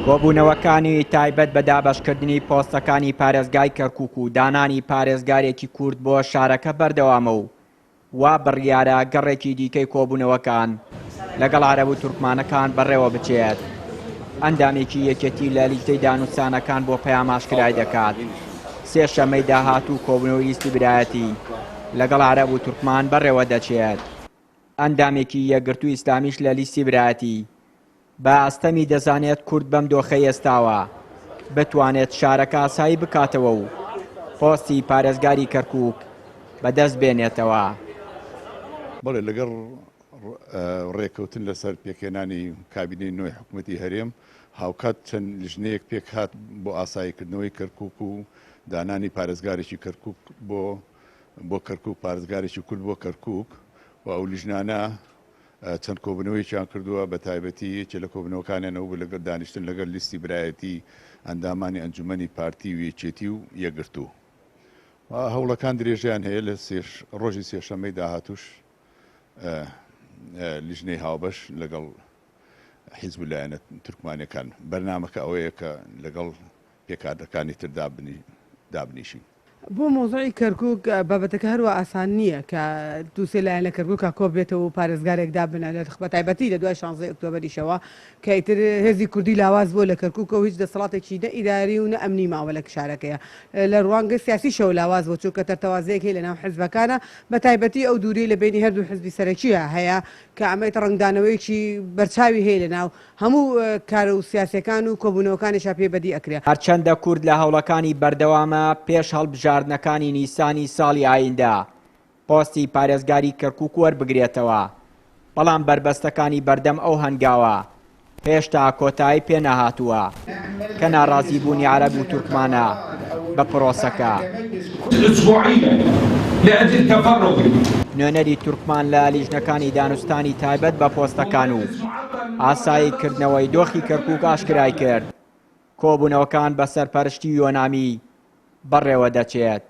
کۆبوونەوەکانی تایبەت بە دابەشکردنی پۆستەکانی پارێزگای کەرکوک و دانانی پارێزگارێکی کورد بۆ شارەکە بەردەوامە و وا بڕیارە گەڕێکی دیکەی کۆبوونەوەکان لەگەڵ عەرەب و تورکمانەکان بەڕێوە بچێت. ئەندامێکی یەکێتی لە لیژنەی دانوستانەکان بۆ پەیام ئاشکرای دەکات، سێشەممەی داهاتوو کۆبوونەوەی لیستی برایەتی لەگەڵ عەرەب و تورکمان بەڕێوە دەچێت. ئەندامێکی یەکگرتووی ئیسلامیش لە لیستی برایەتی بە ئەستەمی دەزانێت کورد بەم دۆخەی ئێستاوە بتوانێت شارەکە ئاسایی بکاتەوە و پۆستی پارێزگاری کەرکووک بەدەست بێنێتەوە. بەڵێ لەگەڵ ڕێککەوتن لەسەر پێکهێنانی کابینەی نوێی حکومەتی هەرێم، هاوکات چەند لیژنەیەک پێکهات بۆ ئاساییکردنەوەی کەرکووک و دانانی پارێزگارێکی کەرکووک بۆ بۆ کەرکووک، پارێزگارێکی کورد بۆ کەرکووک و ئەو لیژنانە چەند کۆبوونەوەیەکیان کردووە، بە تایبەتی یەکێ لە کۆبوونەوەکانیان ئەوە بوو لەگەڵ دانیشتن لەگەڵ لیستی برایەتی ئەندامانی ئەنجومەنی پارتی و یەکێتی و یەکگرتوو. هەوڵەکان درێژەیان هەیە لە ڕۆژی سێشەممەی داهاتووش لیژنەی هاوبەش لەگەڵ حیزب و لایەنە تورکمانەکان بەرنامەکە ئەوەیە کە لەگەڵ پێکهاتەکانی تر دابنیشین. بۆ مەوزوعی کەرکوک بابەتەکە هەروا ئاسان نییە کە دوو سێ لایەن لە کەرکوکا کۆ بێتەوە و پارێزگارێک دابنە لە بەتایبەتی لە دوای شانزەی ئۆکتۆبەریشەوە کە ئیتر هێزی کوردی لاواز بووە لە کەرکوکە و هیچ دەسەڵاتێکی نە ئیداری و نە ئەمنی ماوە لە شارەکەیە لە ڕوانگەی سیاسیشەوە لاواز بووە چونکە تەرتەوازەیەک هەیە لە ناو حزبەکانە بەتایبەتی ئەو دووریەی لە بەینی هەردوو حزبی سەرەکییا هەیە کە ئەمە ئیتر ڕەنگدانەوەیەکی بەرچاوی هەیە لە ناو هەموو کارە و سیاسیەکان و کۆبوونەوەکانیشا پێ بەدی ئەکرێ. هەرچەندە کورد لە هەوڵەکانی بەردەوامە پێش هەڵبژاردنەکانی نیسانی ساڵی ئایندە پۆستی پارێزگاری کەرکوک وەربگرێتەوە، بەڵام بەربەستەکانی بەردەم ئەو هەنگاوە هێشتا کۆتایی پێنەهاتووە کە ناڕازیبوونی عەرەب و تورکمانە بە پرۆسەکە. نوێنەری تورکمان لە لیژنەکانی دانوستانی تایبەت بە پۆستەکان و ئاسایی کردنەوەی دۆخی کەرکوک ئاشکرای کرد، کۆبوونەوەکان بە سەرپەرشتی یۆنامی بەڕێوە دەچێت.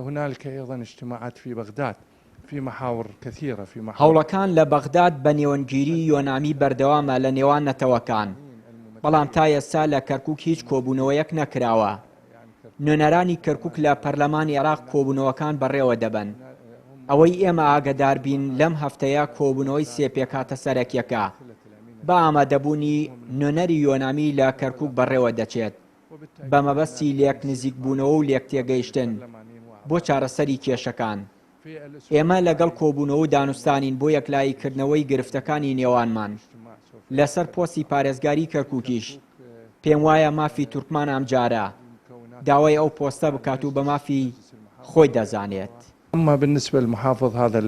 هنالک ايضا اجتماعات في بغداد في محاور كثيرة في محاور. هەوڵەکان لە بەغداد بە نێوەندگیری یۆنامی بەردەوامە لە نێوان نەتەوەکان، بەڵام تا ئێستا لە کەرکوک هیچ کۆبوونەوەیەک نەکراوە. نوێنەرانی کەرکوک لە پەرلەمانی عێراق کۆبوونەوەکان بەڕێوە دەبەن. ئەوەی ئێمە ئاگەدار بین لەم هەفتەیە کۆبوونەوەی سێ پێکهاتە سەرەکیەکە بە ئامادەبوونی نوێنەری یۆنامی لە کەرکوک بەڕێوە دەچێت. بە مەبەستی لێکنزیکبوونەوە و لێکتێگەیشتن بۆ چارەسەری کێشەکان. ئێمە لەگەڵ کۆبوونەوە و دانوستانین بۆ یەکلاییکردنەوەی گرفتەکانی نێوانمان. لەسەر پۆستی پارێزگاری کەرکووکیش، پێموایە مافی تورکمان ئەمجارە داوای ئەو پۆستە بکات و بە مافی خۆی دەزانێت. اما بالنسبة للمحافظ هذا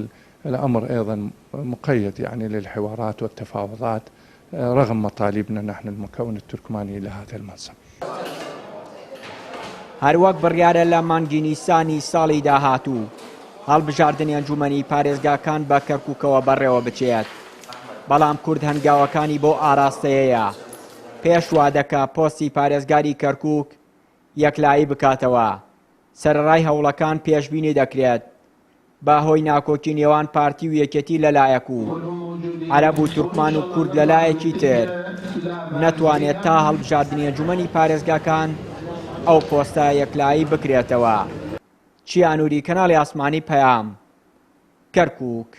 الامر ايضا مقيد يعني للحوارات والتفاوضات رغم مطالبنا نحن المكون التركماني الى هذا المنصب. هەروەک بڕیارە لە مانگی نیسانی ساڵی داهاتوو هەڵبژاردنی ئەنجومەنی پارێزگاکان بە کەرکوکەوە بەڕێوە بچێت، بەڵام کورد هەنگاوەکانی بەو ئاراستەیەیە پێش وادەکە پۆستی پارێزگاری کەرکوک یەکلایی بکاتەوە. سەرەڕای هەوڵەکان پێشبینی دەکرێت بە هۆی ناکۆکی نێوان پارتی و یەکێتی لەلایەک و عەرەب و تورکمان و کورد لەلایەکی تر نەتوانێت تا هەڵبژاردنی ئەنجومەنی پارێزگاکان ئەو پۆستە یەکلایی بکرێتەوە. چیا نوری، کەناڵی ئاسمانی پەیام، کەرکوک.